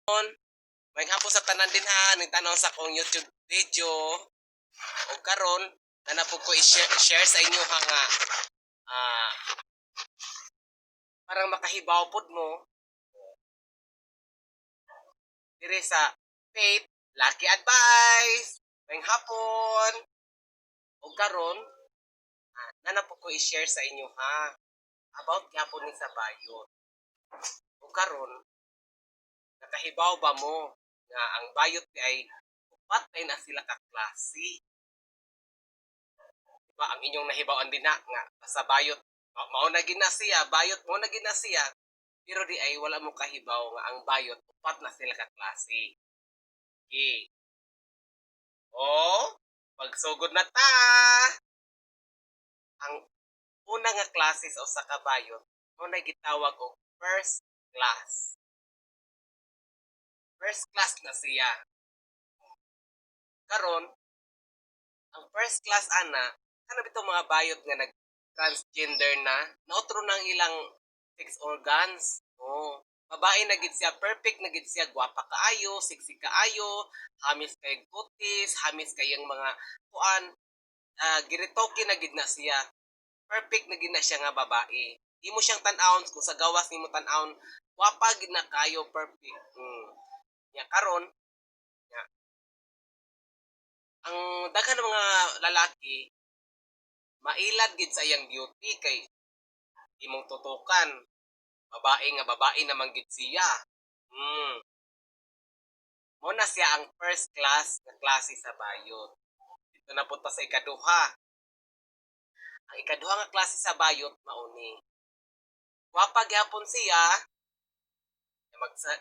Maayong hapon sa tanan din ha, ning tan-aw sa akong YouTube video. O karon, naa na pud ko i-share share sa inyo ha nga parang makahibaw pod mo dire sa Faith Lucky Advice. Maayong hapon. O karon, naa na pud ko i-share sa inyo ha about gyapon ni sa bayot. O karon, nakahibaw ba mo nga ang bayot di ay upat ay na sila ka klase? Diba ang inyong nahibaw-an din na nga sa bayot mao na gid na siya, bayot mo na gid na siya. Pero di ay wala mo kahibaw nga ang bayot upat na sila ka klase. Okay. O, pagsugod na ta. Ang una nga klase sa usa ka bayot mao na gitawag og first class. First class na siya. Karon, ang first class ana, kana bitong mga bayot nga nag transgender na, naotro na ang ilang sex organs. Oh, babae na gid siya, perfect na gid siya, gwapa kaayo, sexy kaayo, hamis kay kutis, hamis kayang mga kuan, giritoke na gid na siya. Perfect na gid na siya nga babae. Imo siyang tan-awon kung sa gawas nimo tan-awon, gwapa gid na kayo, perfect. Nya karon, nya ang daghan ng mga lalaki mailad gid sa iyang beauty kay imong tutukan babae nga babae naman gid siya. Mo na siya ang first class nga klase sa bayot. Dito na punta sa ikaduha. Ang ikaduha nga klase sa bayot mao ni. Gwapa gyapon siya,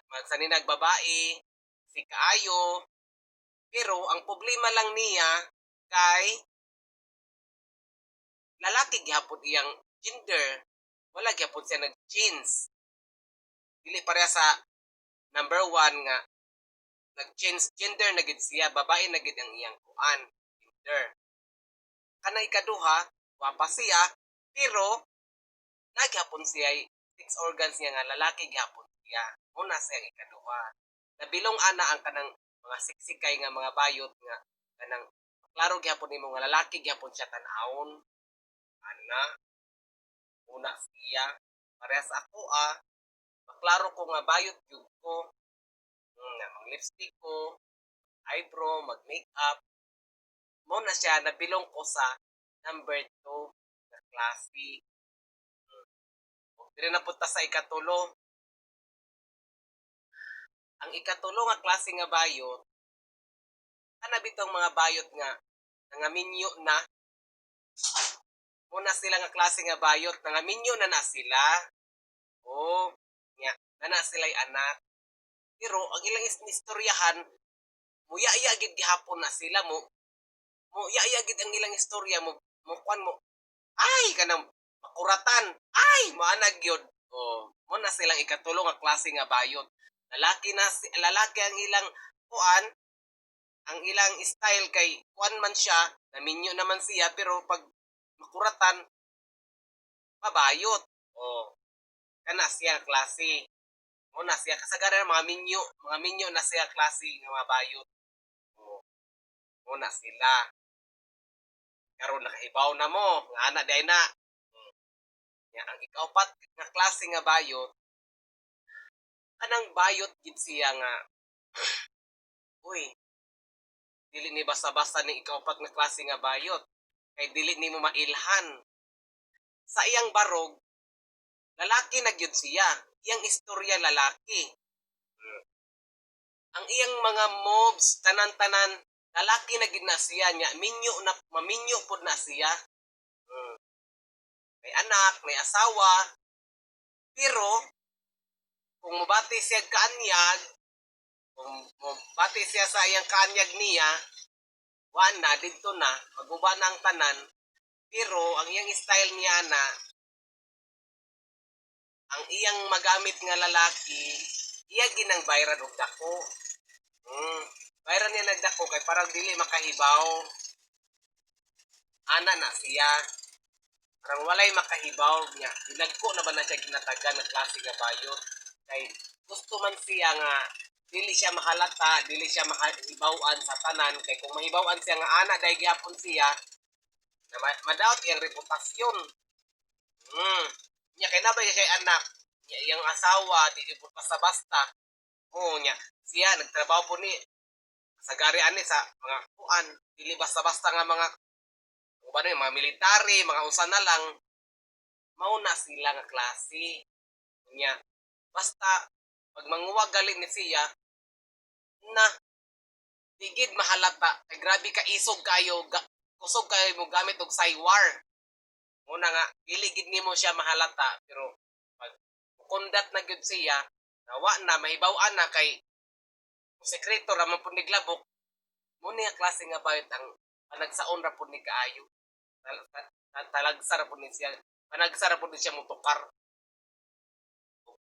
magsaninag babae, si kaayo, pero ang problema lang niya kay lalaki gihapon iyang gender. Wala gihapon siya nag-change. Dili pareha sa number one nga nag-change gender na gid siya, babae na gid ang iyang kuan, gender. Kanang ikaduha, gwapa siya, pero nagyapon siya sex organs niya nga lalaki gyapon siya. Muna siya ang ikaduha. Nabilong ana ang kanang mga siksikay nga mga bayot nga kanang klaro gyapon nimo nga lalaki gyapon siya tan-awon. Ana, una siya. Parehas ako ah. Maklaro ko nga bayot gyud ko. Nga mag lipstick ko, eyebrow, mag makeup. Mo na siya nabilong ko sa number 2 na klase. Ug dire na punta sa ikatulo. Ang ikatulo nga klase nga bayot, kana bitong mga bayot nga nangaminyo na. Muna sila nga klase nga bayot, nangaminyo na na sila. Oh, nya, na na sila'y anak. Pero ang ilang istoryahan, muyaya gid gihapon na sila mo. Muyaya gid ang ilang istorya mo mo kuan mo. Ay, kanang makuratan. Ay, maana gyud. Oh, mo na silang ikatulo nga klase nga bayot. Lalaki na si, lalaki ang ilang kuan, ang ilang style kay kuan man siya, naminyo naman siya, pero pag makuratan mabayot. Oh, kana siya klase. Mo na siya kasagaran mga minyo na siya klase nga mga bayot. Oh, mo na sila. Karon nakahibaw na mo nga ana day na. Nya ang ikaupat nga klase nga bayot, kanang bayot gid siya nga uy, dili ni basta-basta ni ikaupat nga klase nga bayot kay dili nimo mailhan. Sa iyang barog, lalaki na gyud siya. Iyang istorya lalaki. Ang iyang mga moves, tanan-tanan, lalaki na gid na siya nya minyo na, maminyo pod na siya. May anak, may asawa, pero kung mobati siya kaanyag, kung mobati siya sa iyang kaanyag niya, wa na, didto na, maguba na ang tanan, pero ang iyang style niya na, ang iyang magamit nga lalaki, iya ginang bayran og dako. Bayran niya nagdako kay parang dili makahibaw. Ana na siya. Parang walay makahibaw niya. Dinagko na ba na siya ginatagan ng klase nga bayot? Kay gusto man siya nga Dili siya mahalata, dili siya mahibaw-an sa tanan kay kung mahibaw-an siya nga ana dahil gihapon siya na madaot iyang reputasyon. Nya kay nabay siya anak, nya iyang asawa di pud basta-basta. Oo, nya siya nagtrabaho po ni sa gari ani sa mga kuan, dili basta-basta nga mga kung ba mga military, mga usa na lang mauna sila nga klase. Nya basta pag manguwag gali ni siya na digid mahalata kay grabe ka isog kayo ga, kusog kayo mo gamit og saywar. Muna nga dili gid nimo siya mahalata, pero pag kundat na gyud siya, nawa na mahibaw-an na kay sekreto ra man pud niglabok mo ni nga klase nga bayot. Ang panagsaon ra pud ni kaayo, talagsa ra pud ni siya, panagsa ra pud ni siya motukar.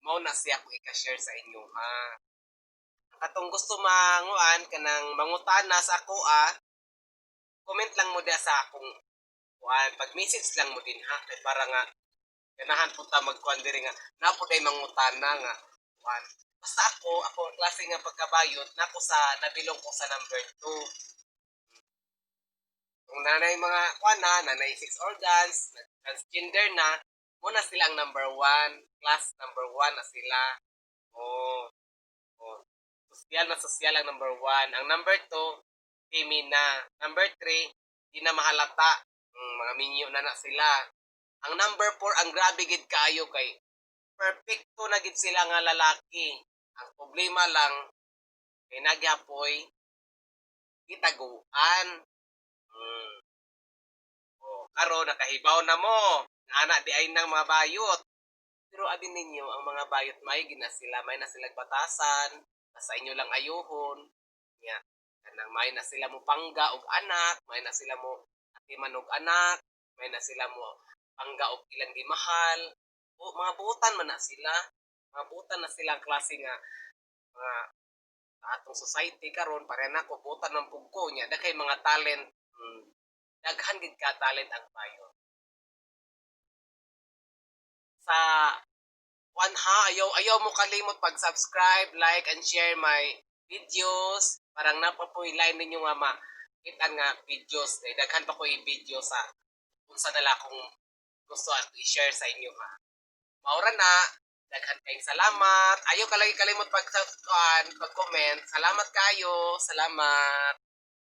Mao na siya ko ika-share sa inyo ha. Ang katong gusto manguan kanang mangutana sa ako ah, comment lang mo diya sa akong kuan, pag message lang mo din ha, kay para nga ganahan po ta magkuan diri nga na po day mangutana nga kuan. Basta ako, ako ang klase nga pagkabayot nako sa nabilong ko sa number 2. Kung nanay mga kuan na nanay six organs, transgender na muna sila, ang number 1 class, number 1 na sila. Oh, sosyal na sosyal ang number 1. Ang number 2, na. Number 3, di na mahalata. Mga minyo na na sila. Ang number 4, ang grabe gid kaayo kay perfecto na gid sila nga lalaki. Ang problema lang kay nagyapoy gitaguan. Oh, karon nakahibaw na mo. Ana di ay nang mga bayot. Pero abi ninyo, ang mga bayot may gina sila, may na sila batasan, nasa inyo lang ayuhon. Nya, kanang may na sila mo pangga og anak, may na sila mo atiman og anak, may na sila mo pangga og ilang gimahal. O mga buutan man na sila. Mga buutan na sila ang klase nga mga sa atong society karon. Pare nako, buutan ng pugko niya daghay mga talent. Daghan gid ka talent ang bayot. Sa one ha, ayaw ayaw mo kalimot pag subscribe, like and share my videos. Parang napapoy line ninyo nga ma kita nga videos kay daghan pa ko i-video sa unsa na lang akong gusto at i-share sa inyo ha. Maura na, daghan kayong salamat. Ayaw ka lagi kalimot pag pag comment. Salamat kayo. Salamat.